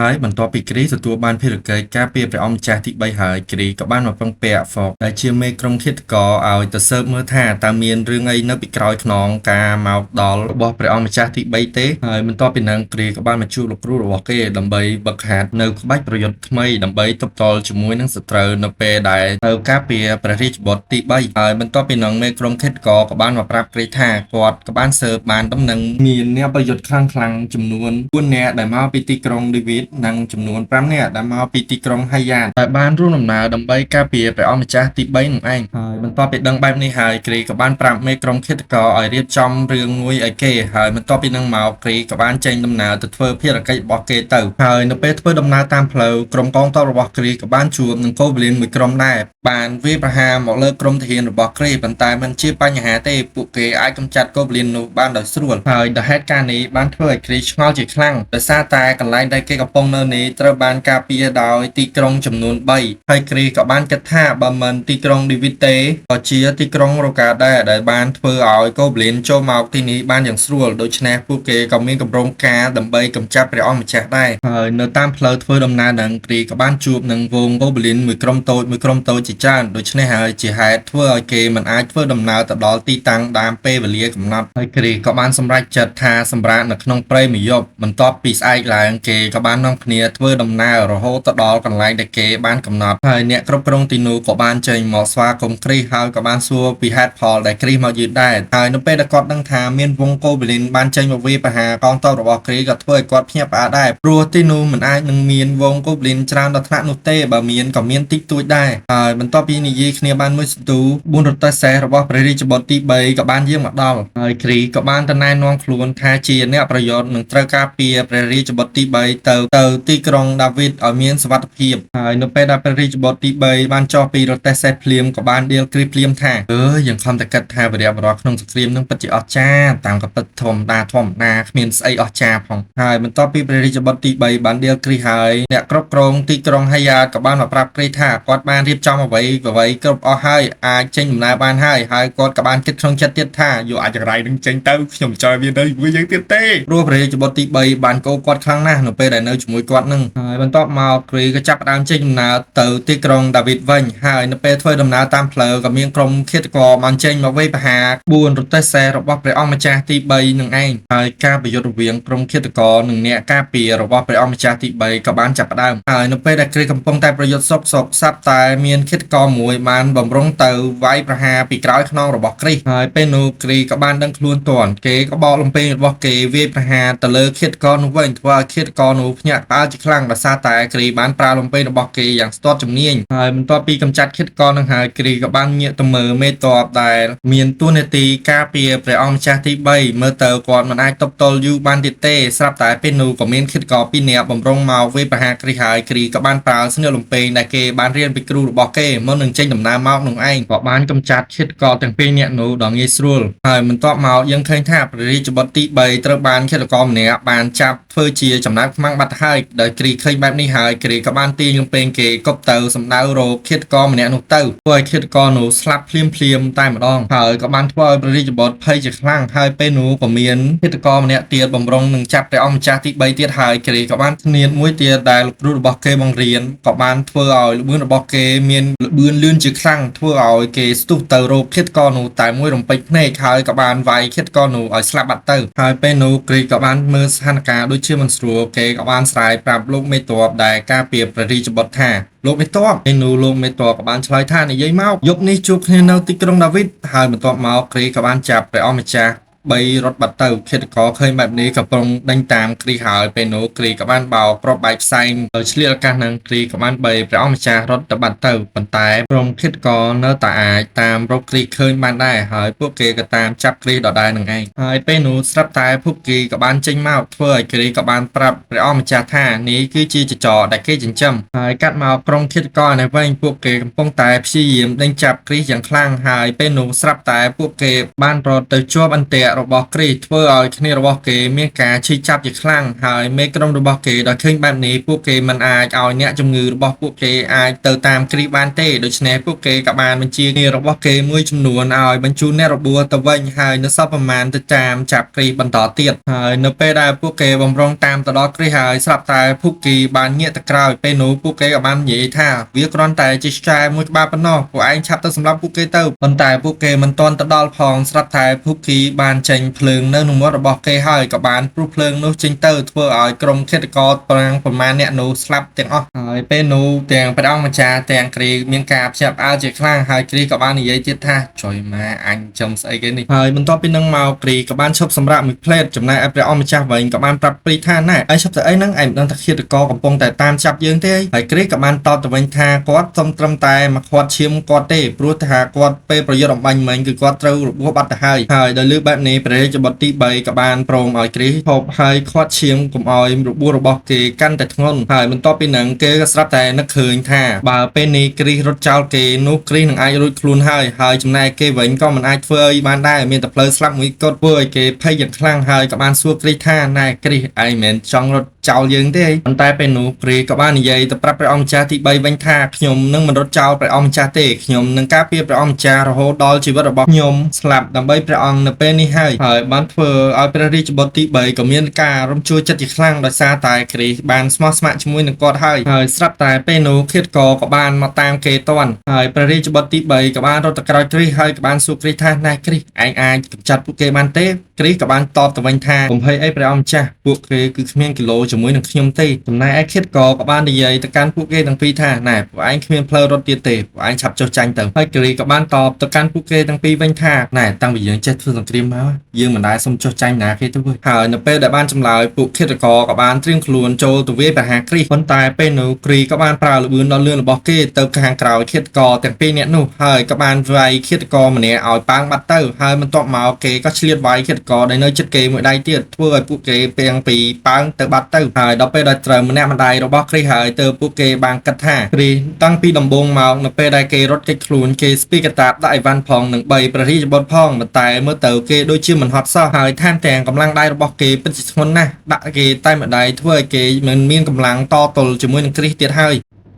ហើយបន្ទាប់ពីគ្រីទទួលបានភារកិច្ចការពារព្រះអង្គម្ចាស់ទី3ហើយគ្រីក៏បានមកពឹងពាក់ហ្វកដែលជាមេក្រុមឃាតករឲ្យទៅស៊ើបមើលថាតើមានរឿងអីនៅពីក្រោយខ្នងការមកដល់របស់ព្រះអង្គម្ចាស់ទី3ទេហើយបន្ទាប់ពីนั้นគ្រីក៏បានមកជួបលោកគ្រូរបស់គេដើម្បីវឹកហាត់នៅក្បាច់ប្រយុទ្ធថ្មីដើម្បីទប់ទល់ជាមួយនឹងសត្រូវនៅពេលដែលទៅការពារព្រះរាជបុត្រទី3ហើយបន្ទាប់ពីนั้นមេក្រុមឃាតករក៏បានមកប្រាប់គ្រីថាគាត់ក៏បានស៊ើបបានដំណឹងមានអ្នកប្រយុទ្ធខ្លាំងៗចំនួន4នាក់ដែលមកពីទីក្រុងឌីវីតនិងចំនួន5នាក់ដែលមកពីទីក្រុងហៃយ៉ានដែលបានរួមដំណើរដើម្បីការពារព្រះអង្គម្ចាស់ទី3នឹងឯងហើយបន្ទាប់ពីដឹងបែបនេះហើយគ្រីក៏បានប្រាប់មេក្រុមឃាតករឲ្យរៀបចំរឿងមួយឲ្យគេហើយបន្ទាប់ពីនឹងមកគ្រីក៏បានចេញដំណើរទៅធ្វើភារកិច្ចរបស់គេទៅហើយនៅពេលធ្វើដំណើរតាមផ្លូវក្រុមកងទ័ពរបស់គ្រីក៏បានជួបនឹងកូបលីនមួយក្រុមដែរបានវាយប្រហារមកលើក្រុមទាហានរបស់គ្រីប៉ុន្តែមិនជាបញ្ហាទេពួកគេអាចកម្ចាត់កូបលីននោះបានដោយស្រួលហើយដោយហេតុការណ៍នេះបានធ្វើឲ្យគ្រីឆ្ងល់ជាខ្លាំងដោយសារតែកន្លែងដែលគេកំពុងនៅនេះត្រូវបានការពារដោយទីក្រុងចំនួន3ហើយគ្រីក៏បានគិតថាបើមិនទីក្រុងឌីវីតទេក៏ជាទីក្រុងរ៉ូកាដែរដែលបានធ្វើឲ្យកូបលីនចូលមកទីនេះបានយ៉ាងស្រួលដូច្នេះពួកគេក៏មានគម្រោងការដើម្បីកម្ចាត់ព្រះអង្គម្ចាស់ដែរហើយនៅតាមផ្លូវធ្វើដំណើរនឹងគ្រីក៏បានជួបនឹងហ្វូងកូបលីនមួយក្រុមតូចមួយក្រុមតូចជាច្រើនដូច្នេះហើយជាហេតុធ្វើឲ្យគេមិនអាចធ្វើដំណើរទៅដល់ទីតាំងតាមពេលវេលាកំណត់ហើយគ្រីក៏បានសម្រេចចិត្តថាសម្រាកនៅក្នុងព្រៃមួយយប់បន្ទាប់ពីស្អែកឡើងគេក៏បាននាំគ្នាធ្វើដំណើររហូតទៅដល់កន្លែងដែលគេបានកំណត់ហើយអ្នកគ្រប់គ្រងទីនោះក៏បានចេញមកស្វាគមន៍គ្រីហើយក៏បានសួរពីហេតុផលដែលគ្រីមកយឺតដែរហើយនៅពេលដែលគាត់ដឹងថាមានវងកូបលីនបានចេញមកវាយប្រហារកងទ័ពរបស់គ្រីក៏ធ្វើឲ្យគាត់ភ្ញាក់ផ្អើលដែរព្រោះទីនោះមិនអាចនឹងមានវងកូបលីនច្រើនដល់ថ្នាក់នោះទេបើមានក៏មានតិចតួចដែរហើយបន្ទាប់ពីនិយាយគ្នាបានមួយសន្ទុះ4រថសេះរបស់ព្រះរាជបុត្រទី3ក៏បានយាងមកដល់ហើយគ្រីក៏បានទៅណែនាំខ្លួនថាជាអ្នកប្រយុទ្ធនឹងត្រូវការពារព្រះរាជបុត្រទី3ទៅទីក្រុងដាវីតឲ្យមានសុវត្ថិភាពហើយនៅពេលដែលព្រះរាជបុត្រទី3បានចុះពីរថសេះភ្លាមក៏បានដៀលគ្រីភ្លាមថាអើយយើងខំតែគិតថាវីរៈបុរសក្នុងសង្គ្រាមនឹងពិតជាអស្ចារ្យតាមក៏ពិតធម្មតាធម្មតាគ្មានស្អីអស្ចារ្យផងហើយបន្ទាប់ពីព្រះរាជបុត្រទី3បានដៀលគ្រីហើយអ្នកគ្រប់គ្រងទីក្រុងហៃយ៉ាក៏បានមកប្រាប់គ្រីថាគាត់បានរៀបចំអ្វីអ្វីគ្រប់អស់ហើយអាចចេញដំណើរបានហើយហើយគាត់ក៏បានគិតក្នុងចិត្តទៀតថាយកអាចចង្រៃនឹងចេញទៅខ្ញុំចង់ឲ្យវានៅជាមួយយើងទៀតទេព្រោះព្រះរាជបុត្រទី3បានកោគាត់ខ្លាំងណាស់នៅពេលដែលនៅជាមួយគាត់នឹងហើយបន្ទាប់មកគ្រីក៏ចាប់ផ្ដើមចេញដំណើរទៅទីក្រុងដាវីតវិញហើយនៅពេលធ្វើដំណើរតាមផ្លូវក៏មានក្រុមឃាតករបានចេញមកវាយប្រហារ4រថសេះរបស់ព្រះអង្គម្ចាស់ទី3នឹងឯងហើយការប្រយុទ្ធរវាងក្រុមឃាតករនិងអ្នកការពាររបស់ព្រះអង្គម្ចាស់ទី3ក៏បានចាប់ផ្ដើមហើយនៅពេលដែលគ្រីកំពុងតែប្រយុទ្ធសុកសុកស្រាប់តែមានឃាតករមួយបានបំរុងទៅវាយប្រហារពីក្រោយខ្នងរបស់គ្រីហើយពេលនោះគ្រីក៏បានដឹងខ្លួនទាន់គេក៏បកលំពេងរបស់គេវាយប្រហារទៅលើឃាតករនោះវិញធ្វើឲ្យឃាតករនោះភ្ញាក់ផ្អើលជាខ្លាំងដោយសារតែគ្រីបានប្រើលំពេងរបស់គេយ៉ាងស្ទាត់ជំនាញហើយបន្ទាប់ពីកម្ចាត់ឃាតករនឹងហើយគ្រីក៏បានងាកទៅមើលមេតបដែលមានតួនាទីការពារព្រះអង្គម្ចាស់ទី3មើលទៅគាត់មិនអាចទប់ទល់យូរបានទៀតទេស្រាប់តែពេលនោះក៏មានឃាតករពីរនាក់បំរុងមកវាយប្រហារគ្រីហើយគ្រីក៏បានប្រើស្នៀវលំពេងដែលគេបានរៀនពីគ្រូរបស់គេមុននឹងចេញដំណើរមកនោះឯងក៏បានកម្ចាត់ឃាតករទាំងពីរនាក់នោះដ៏ងាយស្រួលហើយបន្ទាប់មកយើងឃើញថាព្រះរាជបុត្រទី3ត្រូវបានឃាតករម្នាក់បានចាប់ធ្វើជាចំណាប់ខ្មាំងបាត់ហើយដោយគ្រីឃើញបែបនេះហើយគ្រីក៏បានទាញលំពេងគេគប់ទៅសម្ដៅរកឃាតករម្នាក់នោះទៅធ្វើឲ្យឃាតករនោះស្លាប់ភ្លាមភ្លាមតែម្ដងហើយក៏បានធ្វើឲ្យព្រះរាជបុត្រភ័យជាខ្លាំងហើយពេលនោះក៏មានឃាតករម្នាក់ទៀតបំរុងនឹងចាប់ព្រះអង្គម្ចាស់ទី3ទៀតហើយគ្រីក៏បានធានាមួយទៀតដែលលោកគ្រូរបស់គេបង្រៀនក៏បានធ្វើឲ្យល្បឿនរបស់គេមានល្បឿនលឿនជាខ្លាំងធ្វើឲ្យគេស្ទុះទៅរកឃាតករនោះតែមួយរំពេចភ្នែកហើយក៏បានវាយឃាតករនោះឲ្យស្លាប់បាត់ទៅហើយពេលនោះគ្រីក៏បានមើលស្ថានភាពដូចជាមិនស្រួលគេក៏បានស្រែកប្រាប់លោកមេតបដែលការពារព្រះរាជបុត្រថាលោកមេតបពេលនោះលោកមេតបក៏បានឆ្លើយថានិយាយមកយប់នេះជួបគ្នានៅទីក្រុងដាវីតហើយបន្ទាប់មកគ្រីក៏បានចាប់ព្រះអង្គម្ចាស់3រត់បាត់ទៅឃាតករឃើញបែបនេះក៏ប្រុងដេញតាមគ្រីហើយពេលនោះគ្រីក៏បានបោកគ្រាប់បែកផ្សែងដោយឆ្លៀតឱកាសនឹងគ្រីក៏បានបីព្រះអង្គម្ចាស់រត់ទៅបាត់ទៅប៉ុន្តែក្រុមឃាតករនៅតែអាចតាមរកគ្រីឃើញបានដែរហើយពួកគេក៏តាមចាប់គ្រីដដែលនឹងឯងហើយពេលនោះស្រាប់តែពួកគេក៏បានចេញមកធ្វើឲ្យគ្រីក៏បានប្រាប់ព្រះអង្គម្ចាស់ថានេះគឺជាចចកដែលគេចិញ្ចឹមហើយកាត់មកក្រុមឃាតករនេះវិញពួកគេកំពុងតែព្យាយាមដេញចាប់គ្រីយ៉ាងខ្លាំងហើយពេលនោះស្រាប់តែពួកគេបានរត់ទៅជាប់អន្ទាក់ របស់គ្រីសធ្វើឲ្យគ្នារបស់គេមានការឈឺចាប់ជាខ្លាំងហើយមេក្រុមរបស់គេដោយឃើញបែបនេះពួកគេមិនអាចឲ្យអ្នកជំងឺរបស់ពួកគេអាចទៅតាមគ្រីសបានទេដូច្នេះពួកគេក៏បានបញ្ជាគ្នារបស់គេមួយចំនួនឲ្យបញ្ជូនអ្នករបួសទៅវិញហើយនៅសល់ប្រមាណទៅតាមចាប់គ្រីសបន្តទៀតហើយនៅពេលដែលពួកគេបំរុងតាមទៅដល់គ្រីសហើយស្រាប់តែភូគីបានងាកទៅក្រោយពេលនោះពួកគេក៏បាននិយាយថាវាគ្រាន់តែជាឆ្កែមួយក្បាលប៉ុណ្ណោះពួកឯងឆាប់ទៅសម្លាប់ពួកគេទៅប៉ុន្តែពួកគេមិនទាន់ទៅដល់ផងស្រាប់តែភូគីបានចេញភ្លើងនៅក្នុងមាត់របស់គេហើយក៏បានព្រុសភ្លើងនោះចេញទៅធ្វើឲ្យក្រុមឃាតករប្រាំងប្រមាណអ្នកនោះស្លាប់ទាំងអស់ហើយពេលនោះទាំងព្រះអង្គម្ចាស់ទាំងគ្រីមានការភ្ញាក់ផ្អើលជាខ្លាំងហើយគ្រីក៏បាននិយាយទៀតថាចុយម៉ាអញចំស្អីគេនេះហើយបន្ទាប់ពីនឹងមកគ្រីក៏បានឈប់សម្រាកមួយផ្លេតចំណែកឯព្រះអង្គម្ចាស់វិញក៏បានប្រាប់គ្រីថាណែឯងឈប់ទៅអីហ្នឹងឯងមិនដឹងថាឃាតករកំពុងតែតាមចាប់យើងទេហើយគ្រីក៏បានតបទៅវិញថាគាត់សុំត្រឹមតែមកខាត់ឈាមគាត់ទេព្រោះថាគាត់ពេលប្រយុទ្ធអំបញ្ញមិញគឺគាត់ត្រូវរបួសបាត់ទៅហើយហើយដោយលើបែបនេះព្រះរាជបុត្រទី3ក៏បានព្រមឲ្យគ្រីហូបហើយខាត់ឈាមកុំឲ្យរបួសរបស់គេកាន់តែធ្ងន់ហើយបន្ទាប់ពីហ្នឹងគេក៏ស្រាប់តែនឹកឃើញថាបើពេលនេះគ្រីសរត់ចោលគេនោះគ្រីសនឹងអាចរួចខ្លួនហើយហើយចំណែកគេវិញក៏មិនអាចធ្វើអីបានដែរមានតែផ្លូវស្លាប់មួយគត់ធ្វើឲ្យគេភ័យយ៉ាងខ្លាំងហើយក៏បានសួរគ្រីសថាណែគ្រីសឯងមិនចង់រត់ចោលយើងទេប៉ុន្តែពេលនោះគ្រីសក៏បាននិយាយទៅប្រាប់ព្រះអង្គម្ចាស់ទី3វិញថាខ្ញុំនឹងមិនរត់ចោលព្រះអង្គម្ចាស់ទេខ្ញុំនឹងការពារព្រះអង្គម្ចាស់រហូតដល់ជីវិតរបស់ខ្ញុំស្លាប់ដើម្បីព្រះអង្គនៅពេលនេះហើយហើយបានធ្វើឲ្យព្រះរាជបុត្រទី3ក៏មានការរំជួលចិត្តជាខ្លាំងដោយសារតែគ្រីសបានស្មោះស្ម័គ្រជាមួយនឹងគាត់ហើយហើយស្រាប់តែពេលនោះឃាតករក៏បានមកតាមគេទាន់ហើយព្រះរាជបុត្រទី3ក៏បានរត់ទៅក្រោយគ្រីសហើយក៏បានសួរគ្រីសថាណែគ្រីសឯងអាចកម្ចាត់ពួកគេបានទេគ្រីសក៏បានតបទៅវិញថាកុំភ័យអីព្រះអង្គម្ចាស់ពួកគេគឺគ្មានគីឡូជាមួយនឹងខ្ញុំទេចំណែកឯឃាតករក៏បាននិយាយទៅកាន់ពួកគេទាំងពីរថាណែពួកឯងគ្មានផ្លូវរត់ទៀតទេពួកឯងឆាប់ចុះចាញ់ទៅហើយគ្រីសក៏បានតបទៅកាន់ពួកគេទាំងពីរវិញថាណែតាំងពីយើងចេះធ្វើសង្គ្រាមមកយើងមិនដែលសុំចុះចាញ់ណាគេទេវើយហើយនៅពេលដែលបានចម្លើយពួកឃាតករក៏បានត្រៀមខ្លួនចូលទៅវាយប្រហារគ្រីសប៉ុន្តែពេលនោះគ្រីសក៏បានប្រើល្បឿនដ៏លឿនរបស់គេទៅខាងក្រោយឃាតករទាំងពីរនាក់នោះហើយក៏បានវាយឃាតករម្នាក់ឲ្យប៉ាងបាត់ទៅហើយបន្ទាប់មកគេក៏ឆ្លៀតវាយឃាតករដែលនៅជិតគេមួយដៃទៀតធ្វើឲ្យពួកគេពាំងពីប៉ាងទៅបាត់ទៅហើយដល់ពេលដែលត្រូវម្នាក់ម្ដាយរបស់គ្រីសហើយទៅពួកគេបានគិតថាគ្រីសតាំងពីដំបូងមកនៅពេលដែលគេរត់គេចខ្លួនគេស្ពីកតាបដាក់អីវ៉ាន់ផងនិងបីព្រះរាជបុត្រផងប៉ុន្តែមើលទៅគេដូចជាមិនហត់សោះហើយថែមទាំងកម្លាំងដៃរបស់គេពិតជាធ្ងន់ណាស់ដាក់គេតែម្ដាយធ្វើឲ្យគេមិនមានកម្លាំងតទល់ជាមួយនឹងគ្រីសទៀតហើយ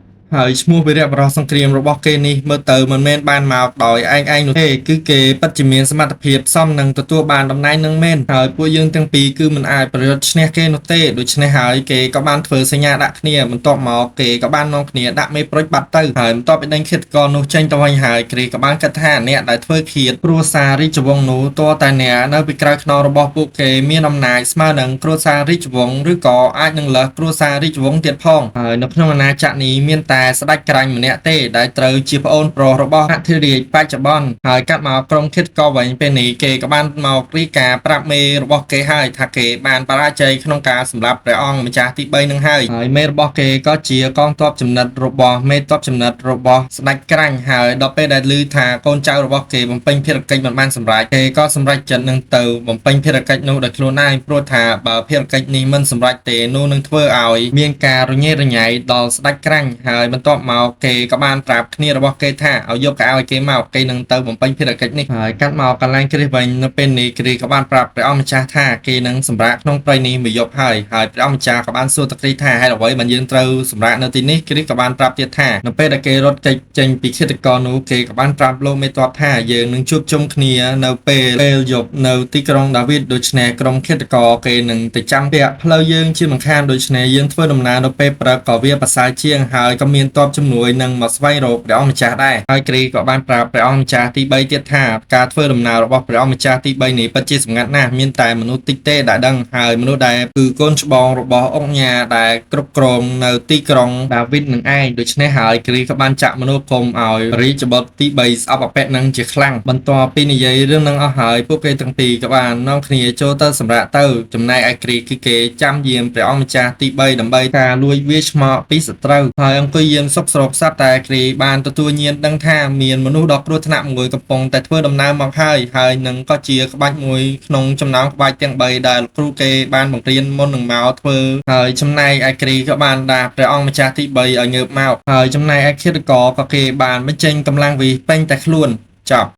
ហើយឈ្មោះវីរៈបរោះសង្គ្រាមរបស់គេនេះមើលទៅមិនមែនបានមកដោយឯងឯងនោះទេគឺគេពិតជាមានសមត្ថភាពសមនឹងទទួលបានតំណែងនឹងមែនហើយពួកយើងទាំងពីរគឺមិនអាចប្រយុទ្ធឈ្នះគេនោះទេដូច្នេះហើយគេក៏បានធ្វើសញ្ញាដាក់គ្នាបន្ទាប់មកគេក៏បាននាំគ្នាដាក់មេប្រុចបាត់ទៅហើយបន្ទាប់ពីដេញឃាតករនោះចេញទៅវិញហើយគ្រីក៏បានគិតថាអ្នកដែលធ្វើឃាតគ្រួសាររាជវង្សនោះតើតែអ្នកនៅពីក្រោយខ្នងរបស់ពួកគេមានអំណាចស្មើនឹងគ្រួសាររាជវង្សឬក៏អាចនឹងលើសគ្រួសាររាជវង្សទៀតផងហើយនៅក្នុងអាណាចក្រនេះមានតែស្ដេចក្រាញ់ម្នាក់ទេដែលត្រូវជាប្អូនប្រុសរបស់អធិរាជបច្ចុប្បន្នហើយកាត់មកក្រុមឃាតករវិញពេលនេះគេក៏បានមករាយការណ៍ប្រាប់មេរបស់គេហើយថាគេបានបរាជ័យក្នុងការសម្លាប់ព្រះអង្គម្ចាស់ទី3នឹងហើយហើយមេរបស់គេក៏ជាកងទ័ពចំណិតរបស់មេទ័ពចំណិតរបស់ស្ដេចក្រាញ់ហើយដល់ពេលដែលឮថាកូនចៅរបស់គេបំពេញភារកិច្ចមិនបានសម្រេចគេក៏សម្រេចចិត្តនឹងទៅបំពេញភារកិច្ចនោះដោយខ្លួនឯងព្រោះថាបើភារកិច្ចនេះមិនសម្រេចទេនោះនឹងធ្វើឲ្យមានការរញ៉េរញ៉ៃដល់ស្ដេចក្រាញ់ហើយបន្ទាប់មកគេក៏បានប្រាប់គ្នារបស់គេថាឲ្យយកកៅឲ្យគេមកគេនឹងទៅបំពេញភារកិច្ចនេះហើយកាត់មកកន្លែងគ្រីសវិញនៅពេលនេះគ្រីសក៏បានប្រាប់ព្រះអង្គម្ចាស់ថាគេនឹងសម្រាកក្នុងព្រៃនេះមួយយប់ហើយហើយព្រះអង្គម្ចាស់ក៏បានសួរទៅគ្រីសថាហេតុអ្វីបានយើងត្រូវសម្រាកនៅទីនេះគ្រីសក៏បានប្រាប់ទៀតថានៅពេលដែលគេរត់គេចចេញពីឃាតករនោះគេក៏បានប្រាប់លោកមេតបថាយើងនឹងជួបជុំគ្នានៅពេលយប់នៅទីក្រុងដាវីតដូច្នេះក្រុមឃាតករគេនឹងទៅចាំពាក់ផ្លូវយើងជាមិនខានដូច្នេះយើងធ្វើដំណើរនៅពេលព្រឹកក៏វាប្រសើរជាងហើយក៏មានទ័ពជំនួយនឹងមកស្វែងរកព្រះអង្គម្ចាស់ដែរហើយគ្រីក៏បានប្រាប់ព្រះអង្គម្ចាស់ទី3ទៀតថាការធ្វើដំណើររបស់ព្រះអង្គម្ចាស់ទី3នេះពិតជាសម្ងាត់ណាស់មានតែមនុស្សតិចទេដែលដឹងហើយមនុស្សដែលគឺកូនច្បងរបស់អង្គញាដែលគ្រប់គ្រងនៅទីក្រុងដាវីតនឹងឯងដូច្នេះហើយគ្រីក៏បានចាក់មនុស្សគុំឲ្យរាជបុត្រទី3ស្អប់អពៈនឹងជាខ្លាំងបន្ទាប់ពីនិយាយរឿងនឹងអស់ហើយពួកគេទាំងពីរក៏បាននាំគ្នាចូលទៅសម្រាកទៅចំណែកឯគ្រីគឺគេចាំយាមព្រះអង្គម្ចាស់ទី3ដើម្បីការលួចវាយឆ្មក់ពីសត្រូវហើយអង្គុយយាមសុកស្រោកស្រាប់តែគ្រីបានទទួលញាណដឹងថាមានមនុស្សដ៏គ្រោះថ្នាក់មួយកំពុងតែធ្វើដំណើរមកហើយហើយនឹងក៏ជាក្បាច់មួយក្នុងចំណោមក្បាច់ទាំង3ដែលគ្រូគេបានបង្រៀនមុននឹងមកធ្វើហើយចំណែកឯគ្រីក៏បានដាស់ព្រះអង្គម្ចាស់ទី3ឲ្យងើបមកហើយចំណែកឯឃាតករក៏គេបានបញ្ចេញកម្លាំងវិសពេញតែខ្លួនចប់។